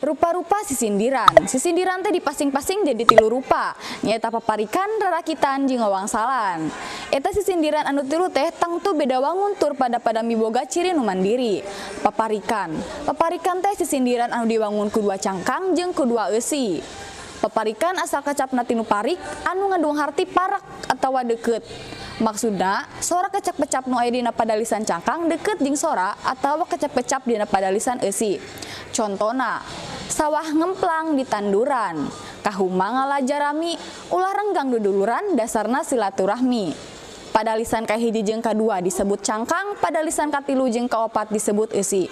Rupa-rupa sisindiran. Sisindiran teh dipasing-pasing jadi tilu rupa, nyaeta paparikan, rarakitan, jeung wawangsalan. Eta sisindiran anu tilu teh tangtu beda wangun tur pada-pada miboga ciri nu mandiri. Paparikan. Paparikan teh sisindiran anu diwangun ku dua cangkang jeung ku dua eusi. Paparikan asal kecapna tinu parik anu ngandung harti parak atawa deket. Maksudna, sora kecap-kecap nu aya dina padalisan cangkang deket jeung sora atawa kecap-kecap dina padalisan eusi. Contona, sawah ngemplang di tanduran, kahuma ngala jarami, ulah renggang duduluran, dasarna silaturahmi. Padalisan kahiji jeung kadua disebut cangkang, padalisan katilu jeung kaopat disebut eusi.